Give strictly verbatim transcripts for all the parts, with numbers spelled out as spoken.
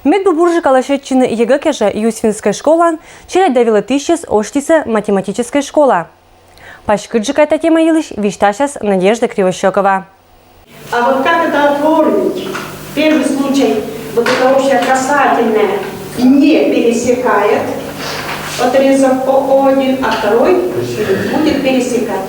Мед бур-бурджыка лӧсьӧдчыны ЕГЭ кежӧ Юсвинскӧй школаын челядь да велӧдысьяс осьлісӧ математическӧй школа. Паськыдджыка та тема йылысь висьтасяс Надежда Кривощёкова. А вот как это оформить? Первый случай, вот это общее касательное не пересекает отрезок О один, а второй будет пересекать.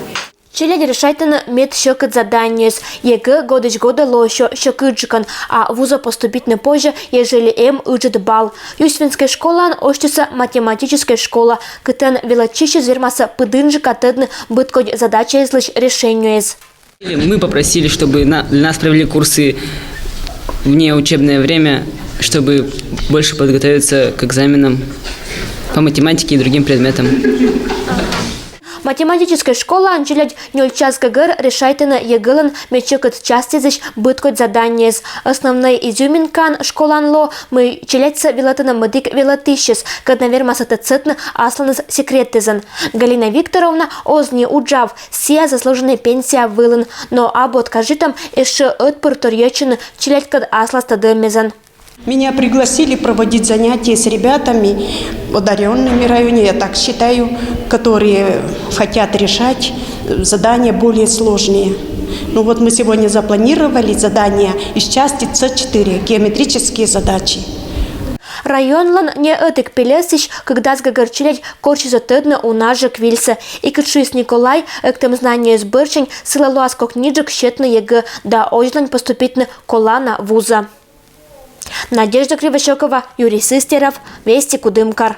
Челядь решайтӧны мед сьӧкыд заданиеяс. ЕГЭ годысь-годӧ лоӧ сё сьӧкыдджыкӧн, а вузӧ поступитны позьӧ, ежели эм ыджыд балл. Юсвинскӧй школаын осьлісӧ математическӧй школа, кытӧн велӧдчысьыс вермасӧ пыдынджыка тӧдны быдкодь задачаяслысь решениеяс. Мы попросили, чтобы на- для нас провели курсы в неучебное время, чтобы больше подготовиться к экзаменам по математике и другим предметам. Математическӧй школаын челядь нёль час гӧгӧр решайтӧны ЕГЭ-лӧн мед сьӧкыд частьясысь быдкодь заданиеяс. Основнӧй изюминкаӧн школаын лоӧ, мый челядьсӧ велӧдӧны мӧдік велӧдысьяс, кӧдна вермасӧ тӧдсӧдны асланыс секретъясӧн. Галина Викторовна оз нин уджав, сійӧ заслуженнӧй пенсия вылын, но абу откажитӧм ещӧ ӧтпырторйӧдчыны челядькӧд аслас тӧдӧмъясӧн. Меня пригласили проводить занятия с ребятами, одаренными в районе, я так считаю, которые хотят решать задания более сложные. Ну вот мы сегодня запланировали задания из части С четыре, геометрические задачи. Районлӧн не ӧтік пельӧсысь кык дас гӧгӧр челядь корсисӧ тӧдны уна жӧ квильсӧ. И кыдз шуис Николай, эктӧм знаниеяс бӧрсянь сылы лоас кокниджык сетны ЕГЭ да озьлань поступитны колана вузӧ. Надежда Кривощёкова, Юрий Сыстеров, Вести Кудымкар.